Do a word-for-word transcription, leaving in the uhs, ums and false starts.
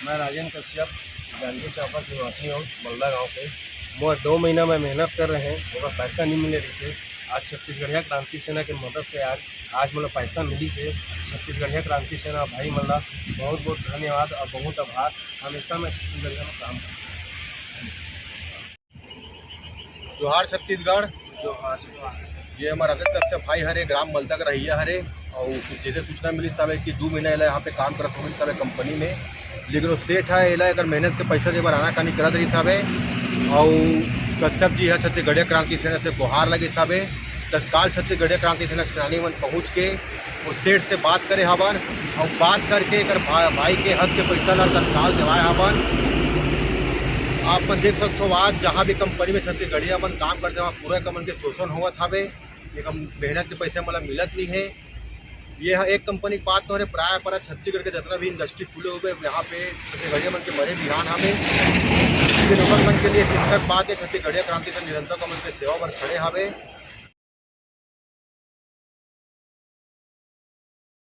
मैं राजेंद्र कश्यप, जांजगीर चांपा के निवासी हूँ, मलदा गांव के। मोर दो महीना में मेहनत करे रहें, ओकर पैसा नहीं मिले रहिसे। आज छत्तीसगढ़िया क्रांति सेना के मदद से आज, आज मोला पैसा मिलिसे। छत्तीसगढ़िया क्रांति सेना भाई मन ला बहुत बहुत धन्यवाद और बहुत आभार। हमेशा मैं छत्तीसगढ़िया में काम करूँ। जोहार छत्तीसगढ़। जोहार छत्तीसगढ़। ये हमर राजेंद्र कश्यप भाई हरे, ग्राम मलदा के रहइया हरे, और जैसे सूचना मिली साहब कि दो महीना एला यहाँ पे काम करत होंगे साहब कंपनी में, लेकिन वो सेठ है एला अगर मेहनत के पैसा दे बर आनाकानी करत रही साहब। और कश्यप जी है छत्तीसगढ़िया क्रांति सेना से गुहार लगे साहब, तत्काल छत्तीसगढ़िया क्रांति सेना के सेनानी मन पहुँच के वो सेठ से बात करे हवन और बात करके एकर भा-, भाई के हक के पैसा ला तत्काल देवाए हवन। आप मन देख सकते हो, आज जहाँ भी कंपनी में छत्तीसगढ़िया मन काम करते हैं, वहाँ पूरा कमन के शोषण होवत हवे। ये कम मेहनत के पैसा मतलब मिलत नहीं है। ये ह-, एक कंपनी की बात तो हरे, प्राय पर छत्तीसगढ़ के जितना भी इंडस्ट्री खुले हुए, यहाँ पे छत्तीसगढ़िया मन के मरे बिहान हवे। लेकिन ओकर मन के लिए चिंता के बात है, छत्तीसगढ़िया क्रांति से निरंतर कमन के सेवा बर खड़े हवे।